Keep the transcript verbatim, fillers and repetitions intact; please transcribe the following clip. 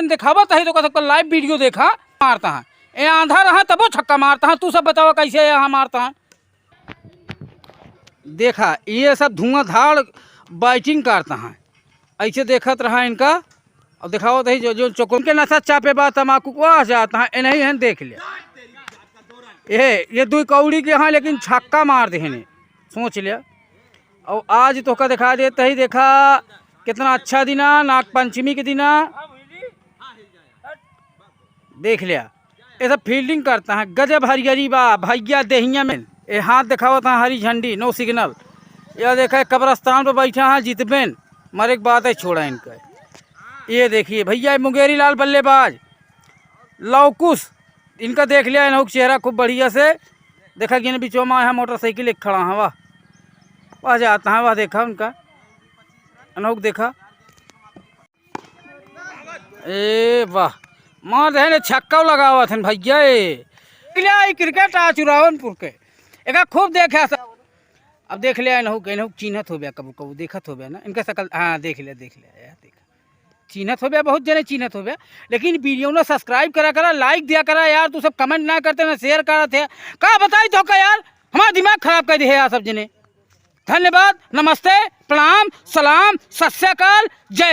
दिखावत है तो कहत है, "लाइव वीडियो देखा, मारता है।" ए आंधा रहा तबो छक्का मारता है। तू सब बतावा कैसे यहाँ मारता है? देखा, ये सब धुआंधार बैटिंग करता है। ऐसे देखत रहा इनका, और दिखावत है जो, जो चोकुन के नशा चापे बा तमाकू को आ जाता है, इन्हीं हन देख लिया। ये, ये दुई कौड़ी के हाँ, लेकिन छक्का मार देहने, सोच लिया। और आज तोहका दिखा देत ही, देखा कितना अच्छा दिना, नाग पंचमी के दिना। देख लिया, ये सब फील्डिंग करता है, गजब हरियरी बा भैया देहिया में। ये हाथ दिखावत है हरी झंडी, नो सिग्नल। ये देखा कब्रिस्तान पर बैठा है जितबेन, मरे के बाद है छोड़ा इनका। ये देखिए भैया, ये मुंगेरी लाल बल्लेबाज लौकुश, इनका देख लिया, इन्हों का चेहरा खूब बढ़िया से देखा कि बिचवा में है मोटरसाइकिल एक खड़ा है, वाह, वाह जाता है, वाह देखा उनका, इन्हों का देखा, ए वाह, मार दे ने छक्का लगावत हन भैया। ए लिया ई क्रिकेट आ चुरावनपुर के, एका खूब देखे सब। अब देख लिया इन्हों के, इन्हों चिन्हत हो गया, कबू कबू देखत हो गया ना इनका शकल। हाँ देख लिया, देख लिया यार, देख चिन्हत हो गया, बहुत जने चिन्हत हो गया। लेकिन वीडियो ना सब्सक्राइब करा करा, लाइक दिया करा यार, तू सब कमेंट ना करते ना शेयर करत है, का बताई तोहका यार, हमारा दिमाग खराब कर दिया यार सब जने। धन्यवाद, नमस्ते, प्रणाम, सलाम, सत श्री अकाल, जय।